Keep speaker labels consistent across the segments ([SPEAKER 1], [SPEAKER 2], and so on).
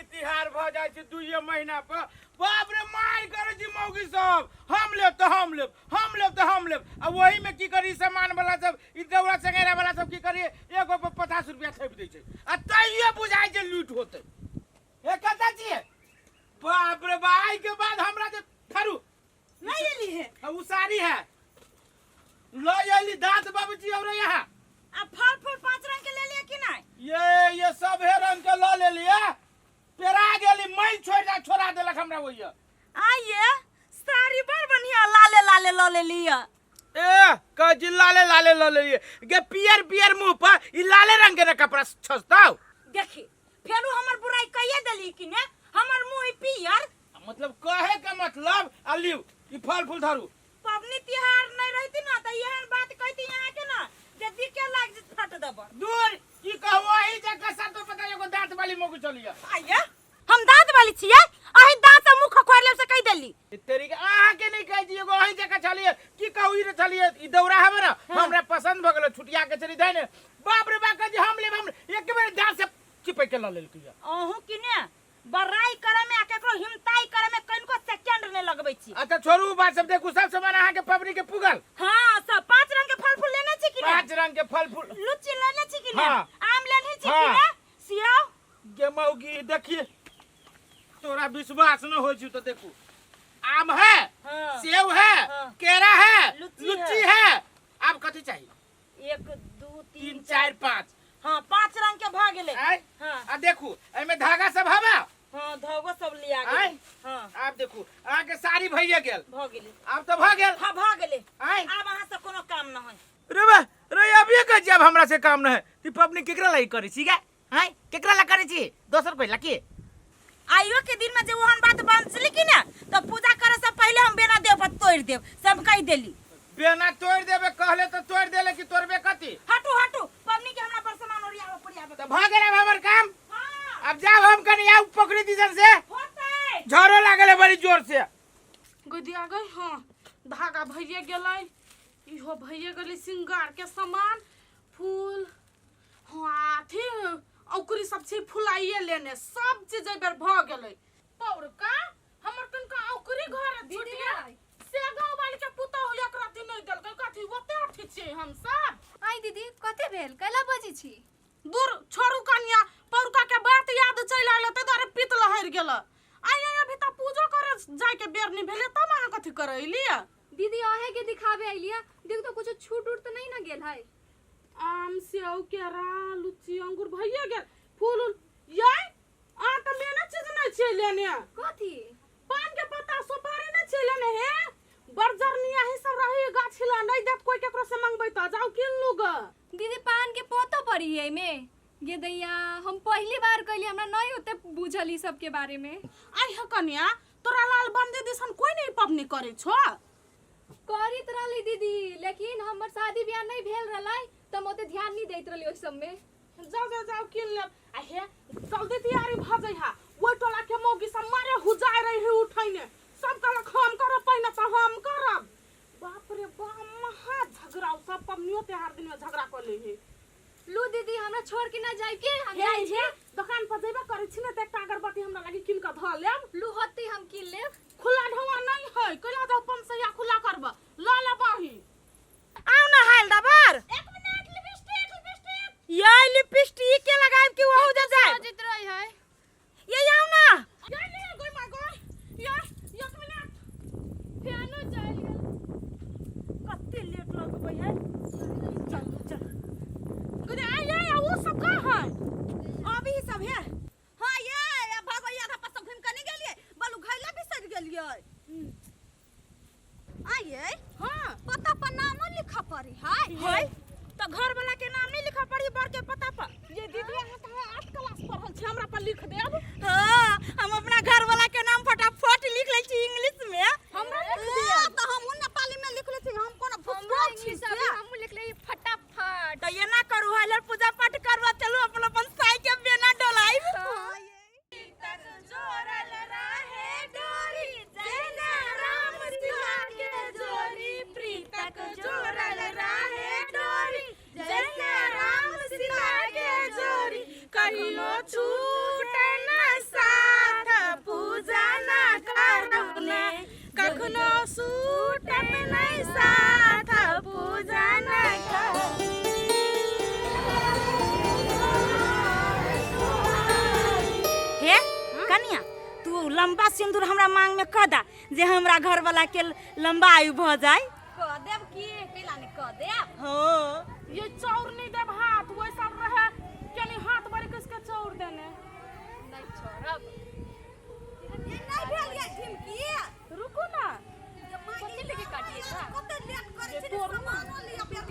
[SPEAKER 1] पबनी तिहार भऽ जाइ छै दुइये महीना पर बाप रे मारि करै छै मौगी सब हम लेब तऽ हम लेब हम लेब तऽ हम लेब आ ओहीमे की करी सामान वाला सब ई दौड़ा चंगेरा वाला सब की करी एगो पर 50 रुपया थोपि दै छै आ तैयो बुझाइ छै लूट होतै हे कतऽ छियै बाप रे बा आइ के बाद हमरा जे थारू
[SPEAKER 2] नहीं एली है
[SPEAKER 1] आ उ साड़ी है ल अयली दाँत बाबूजी और यहाँ
[SPEAKER 2] आ फल फूल पांच रंग के ले लिए कि नहीं
[SPEAKER 1] ये सब हे रंग के ल लेलिए पेरा गेली मैं छोड़ जा छोड़ा देलक हमरा ओहिया
[SPEAKER 2] आइए साड़ी बड़ बढ़िया लाले लाले ल ले लिया
[SPEAKER 1] ए कजी लाले लाले ल लेलिए गे पियर पियर मुंह पर ई लाले रंग के न कपड़ा छसताव
[SPEAKER 2] देखी फेरू हमर बुराई कहिए देली कि ने हमर मुंह ई पियर
[SPEAKER 1] मतलब कहे के मतलब आ लिउ ई फल फूल धरू
[SPEAKER 2] पबनी तिहार नहीं रहती ना त एहन बात कहती यहाँ के ना जे दिखे लाग जे फट देब
[SPEAKER 1] दूर की कहू अही जगह सब तो पता एगो दांत वाली मोगु चलिया
[SPEAKER 2] आइए हम दांत वाली छियै अही दांत से मुंह खखोर लेब से कहि देली
[SPEAKER 1] तेरी के अहाँ के नहीं कहै छी एगो अही जगह छलिए की कहू ई रे छलिए ई दौरा हवे ना हमरा पसंद भ गेलो छुटिया के चली जाय ने बाप रे बाप कहै छी हम लेब हम एक बेर दांत से चिपक के ल लेलकै
[SPEAKER 2] अहूँ कि ने बड़ाई करे में आ केकरो हिमताई करे में कनिको सेकंड नहीं लगबै छी
[SPEAKER 1] अच्छा छोड़ू उ बात सब देखू सब सामान अहाँ के पबनी के पुगल
[SPEAKER 2] हाँ सब पांच रंग के फल फूल लेने छी कि ने
[SPEAKER 1] पांच रंग के फल फूल
[SPEAKER 2] लुच्ची लेने छी कि ने
[SPEAKER 1] हाँ।
[SPEAKER 2] आम लेने छी कि
[SPEAKER 1] हाँ।
[SPEAKER 2] ने सियाव
[SPEAKER 1] गे मौगी देखिए तोरा विश्वास न होइ छौ तो देखू आम है
[SPEAKER 2] हाँ।
[SPEAKER 1] सेब है
[SPEAKER 2] हाँ।
[SPEAKER 1] केरा है
[SPEAKER 2] लुच्ची
[SPEAKER 1] लुच्ची है आब कथी चाहिए
[SPEAKER 2] एक दू
[SPEAKER 1] तीन
[SPEAKER 2] तीन
[SPEAKER 1] चार पाँच
[SPEAKER 2] हाँ पांच रंग के भ गेलै
[SPEAKER 1] आय
[SPEAKER 2] हाँ
[SPEAKER 1] आ देखू एहिमे धागा सब हवा
[SPEAKER 2] हाँ धागो सब लिया
[SPEAKER 1] आय
[SPEAKER 2] गेलै हाँ
[SPEAKER 1] आब देखू अहाँके साड़ी भइए गेल
[SPEAKER 2] भ गेलै
[SPEAKER 1] आब तऽ भऽ गेल
[SPEAKER 2] हाँ भ गेलै
[SPEAKER 1] आय
[SPEAKER 2] आब अहाँ से कोनो काम न है
[SPEAKER 1] रे बा रे अभिये कहै छी आब हमरा से काम न है ती पबनी केकरा लागि करै छी गे आय केकरा ला करै छी दोसर कोइ ला की
[SPEAKER 2] आइयो के दिन में जे ओहन बात बंचली कि ना तो पूजा करे से पहले हम बेना देव पर तोड़ देव सब कह देली
[SPEAKER 1] बेना तोड़ देबे कहले तऽ तोड़ देले कि तोड़बे कथी
[SPEAKER 2] हटू हटू पबनी के हमरा पर सामान ओरियावे पोरियावे
[SPEAKER 1] तऽ भऽ गेल आब हमर काम
[SPEAKER 2] हाँ
[SPEAKER 1] अब जाब हम कनी आउ पकड़ी दिसन से
[SPEAKER 2] होतै
[SPEAKER 1] झरो लागल है बड़ी जोर से
[SPEAKER 3] गोदिया गई हाँ धागा भइए गेलै इहो भइए गेलै श्रृंगार के सामान फूल हाँ अथी औकरी सब छै फुलाइए लेने सब चीज एहि बेर भऽ गेलै पौरका हमर कनिका औकरी घर छूट गेल से गाँव वाली के पुतहु एक रत्ती नहि देलकै कथी ओते अथी छियै हमसब
[SPEAKER 4] आइ दीदी कते भेल कैला बजै छी
[SPEAKER 3] दूर छोड़ू कनिया पौरका के बात याद चलि आयल ताहि दुआरे पित्त लहरि गेल आइ आइ अभी तऽ पूजो करे जाय के बेर नहि भेलै तब अहाँ कथी करे अयलियै
[SPEAKER 4] दीदी अहे के दिखाबे अइलिया देख तो कुछो छूट उट तऽ नहीं ना गेल है
[SPEAKER 3] आम सेव केरा लुच्ची अंगूर भइए गेल फूल उल यै अहाँ तऽ मेने चीज नहि छियै लेने
[SPEAKER 4] कथी
[SPEAKER 3] पान के पत्ता सुपारी नहि छियै लेने हे बरजरनिया ही सब रही गाछ ला नहि देत कोई केकरो से मंगबै तऽ जाउ कीन लू ग
[SPEAKER 4] दीदी पान के पोतो पड़ी है एमे गे दैया हम पहली बार कहली हमरा नहीं होते बुझल ई सब के बारे में
[SPEAKER 3] आइ ह कनिया तोरा लाल बंदी दिसन कोई नहीं पबनी करै छो
[SPEAKER 4] करैत रहली दीदी लेकिन हमर शादी ब्याह नहीं भेल रहलै तऽ हम ओते ध्यान नहीं दैत रहली ओहि सब में
[SPEAKER 3] जाओ जाओ जाओ कीन लेब आ हे जल्दी तैयारी भऽ जइहा ओहि टोला के मौगी सब मारे हुजाय रही है उठैने सब कहलक हम करब पहिने तऽ हम करब बाप रे बाप महा झगड़ा सब पबनियो त्योहार दिन में झगड़ा कऽ ले है
[SPEAKER 4] लू दीदी हमरा छोड़ के ना जाय के हम
[SPEAKER 3] हे
[SPEAKER 4] जाय छी
[SPEAKER 3] हे दोकान पर जेबे करै छी ने तऽ एकटा अगरबत्ती हमरा लागी कीन कऽ धऽ लेब
[SPEAKER 4] लू होती हम कीन लेब
[SPEAKER 3] खुला ढौआ नहीं है कैला जाओ पंसैया खुला करब लऽ लेब अहीं
[SPEAKER 2] आउ ना हाल दबर
[SPEAKER 3] एक मिनट लिपस्टिक लिपस्टिक
[SPEAKER 2] ये लिपस्टिक के लगाएब कि वहु जे जाए
[SPEAKER 4] सजित रही है
[SPEAKER 2] ये आउ ना
[SPEAKER 3] ये ले गोई माय गोई ये एक मिनट
[SPEAKER 4] फैनो चल गेल
[SPEAKER 2] कते लेट लगबै है चल चल
[SPEAKER 3] गोदी आइ आइ ओ सब का है
[SPEAKER 2] अभी सब है हाँ ये
[SPEAKER 3] सूटत नहीं साथ पूजन कर।
[SPEAKER 2] हे कनिया, तू लंबा सिंदूर हमरा मांग में कह दा जे हमरा घर वाला के लंबा आयु भ जाए।
[SPEAKER 4] कह देब की कैला नहीं कह देब।
[SPEAKER 2] हो
[SPEAKER 3] ये चौर नहीं देब हाथ, वैसा रहे केनी हाथ बड़ी किसके चौर देने।
[SPEAKER 4] नहीं छोड़ब। ये नहीं भेल ये ढिमकी।
[SPEAKER 3] रुकू ना।
[SPEAKER 4] ये मांगी
[SPEAKER 3] कथी लेके काटिए था?
[SPEAKER 4] कते लेट करै
[SPEAKER 3] ये
[SPEAKER 4] छै
[SPEAKER 3] तोड़ू ना।
[SPEAKER 4] सामानो लिअ बेटा।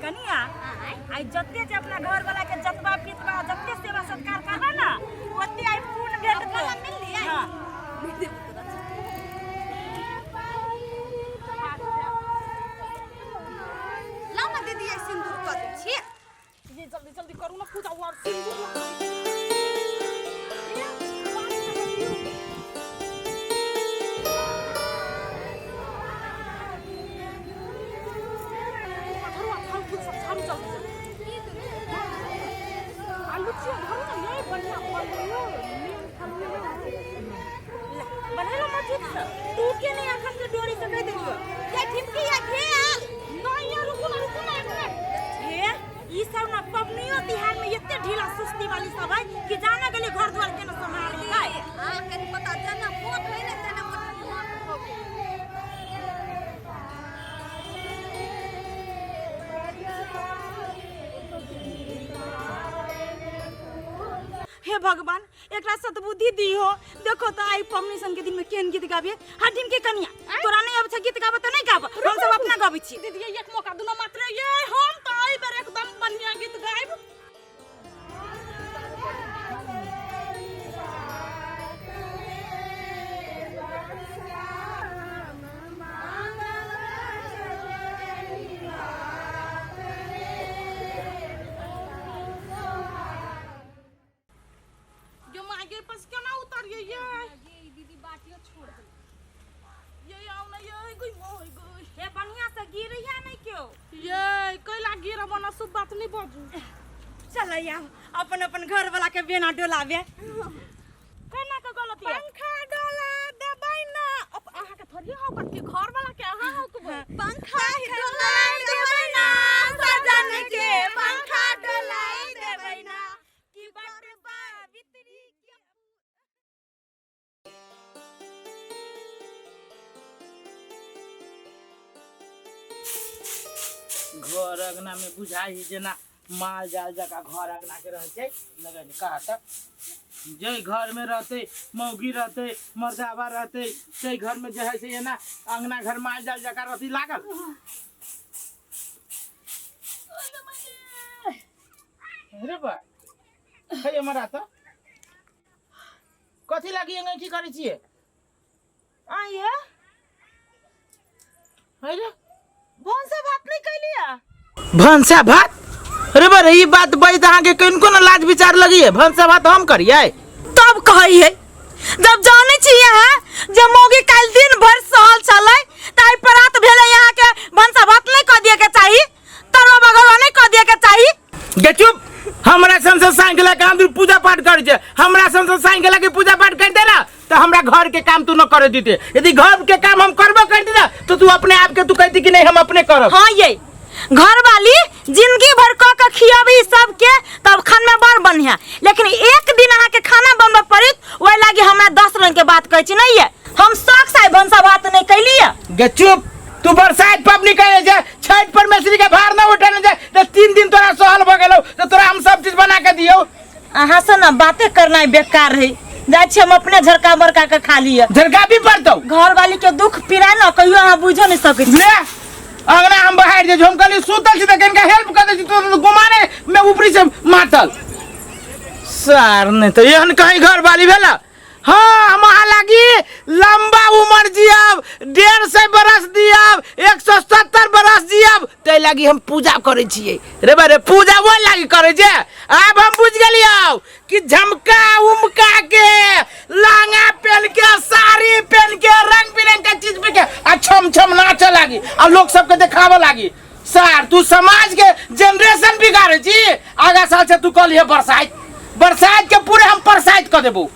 [SPEAKER 2] कनिया, आई जते जे अपना घर वाला के जतबा पितबा जते सेवा सत्कार करबा ना ओते आई पुण्य भेटतै।
[SPEAKER 4] मिल लिया।
[SPEAKER 2] हाँ।
[SPEAKER 4] लाउ ना दीदी, ये सिंदूर कऽ दै छी।
[SPEAKER 3] ये जल्दी जल्दी करू ना पूजा और सिंदूर लगाउ। ये, पानी लगा दियौ। धरू आ, फल फूल सब झाड़ू जल्दी जल्दी। आ लुचियो धरू ना, ये बढ़िया फल यो, मेन फल यो।
[SPEAKER 2] बनेलो मस्जिद से टूटे नहीं अखन के डोरी से कह देलियो।
[SPEAKER 4] ये ढिमकी ये भेल।
[SPEAKER 3] नहीं ये रुकू ना, रुकू ना एक मिनट।
[SPEAKER 2] हे ई सब ना पबनियो तिहार में एते ढीला सुस्ती वाली सब है कि जाने गेली घर द्वार के न संभाल लेबै।
[SPEAKER 4] अहाँ कनी पता जेना मोट होइ ने तेना मोट मोट भऽ गेल।
[SPEAKER 2] हे भगवान, एकरा सतबुद्धि दिहो। देखो तो आई पबनी सन के दिन में केहन गीत गाबिए। हा ढिमकी कनिया, तोरा नहीं आबै छै गीत गाबऽ तऽ नहीं गाब, हम सब अपना गाबै छी।
[SPEAKER 3] दीदी ये एक मौका दुना मात्र ये, हम तो एहि बेर एकदम बढ़िया गीत गायब। ये मागे पास केना उतरिए ये?
[SPEAKER 4] ये दीदी बाटियो छोड़ दे।
[SPEAKER 3] ये आउ ना ये गई मोय गई।
[SPEAKER 2] हे बढ़िया से गिरैया नहीं क्यों।
[SPEAKER 3] ये कैला गिरब ना सब बात नहीं बाजू।
[SPEAKER 2] चल आब अपन अपन घर वाला के बेना डोलाबे। केना के गलती है?
[SPEAKER 3] पंखा डोला देबै ना। अब अहाँ के थोड़ी हौकत के घर वाला के अहाँ हौकबै।
[SPEAKER 4] पंखा डोला देबै ना सजन के, पंखा डोला देबै ना।
[SPEAKER 2] की बट सावित्री के
[SPEAKER 1] घर अंगना में बुझाइ है जेना माल जाल जकाँ घर अंगना के रहै छै लगन कहा तक। जे घर में रहते मौगी रहते मर्दाबा रहते ते घर में जे है से एना अंगना घर माल जाल जकाँ रहती लागल। अरे बा हे हमरा त कथी लागी अंगना की करै छियै?
[SPEAKER 2] आइए
[SPEAKER 1] है रे
[SPEAKER 2] भनसा भात नहीं कैलिया?
[SPEAKER 1] भनसा भात? अरे बा रे, ई बात बैठ अहाँके कनिको न लाज विचार लगी है? भनसा भात हम करियै?
[SPEAKER 2] तब कहै है जब जानै छी अहाँ जे मौगी काल्हि दिन भरि सहल छलै ताहि परात भेलै अहाँ के भनसा भात नहीं कऽ दिए के चाही, तरुआ बघरुआ नहीं कऽ दिए के चाही।
[SPEAKER 1] गे चुप, हमरा सन से साइकिल के हम पूजा पाठ करै छै, हमरा सन से साइकिल के पूजा पाठ कर दे ना तो हमरा घर के काम तू न करे दीते। यदि घर के काम हम करबो कर दी ना तो तू अपने आप के तू कहती कि नहीं हम अपने करब।
[SPEAKER 2] हाँ ये घर वाली जिंदगी भर कऽ के खियाबी सबके तब खाना बड़ बढ़िया, लेकिन एक दिन अहाँ के खाना बनबऽ पड़त ओहि लागी हमरा 10 रंग के बात कहै छी। नहीं ये हम शौक से भनसा भात नहीं कैलिए।
[SPEAKER 1] गे चुप, तू बरसात पबनी करे जे छठ पर मेसरी के भार न उठाने जाए तो 3 दिन तोरा सहल भ गेलौ तो तोरा हम सब चीज बना के दियौ।
[SPEAKER 2] अहाँ से ना बातें करना बेकार है, जाइ छी हम अपने झरका मरका के खा लिअ।
[SPEAKER 1] झरका भी पड़तौ?
[SPEAKER 2] घर वाली के दुख पीड़ा न कहियो अहाँ बुझो नहीं सकै छी।
[SPEAKER 1] ले अंगना हम बाहर जे हम कहली सुतल छी त कनिका हेल्प कर दै छी, तो गुमाने में ऊपरी से मातल सार नहीं तो एहन कहीं घर वाली भेला। हाँ, हम अहाँ लागी लंबा उम्र जियब, 150 बरस दियब, 170 बरस जियब, ताहि लागी हम पूजा करै छियै। रे बा रे, पूजा ओहि लागी करै छै। आब हम बुझि गेलियौ कि झमका उमका के लहंगा पहन के, साड़ी पहन के, रंग बिरंग के चीज पहन के आ छम छम नाचे लागी आ लोग सबके देखाबे लागी। सर, तू समाज के जनरेशन बिगाड़े छी। आगा साल से तू कल बरसाइत, बरसाइत के पूरे हम परसाइत कर देबो।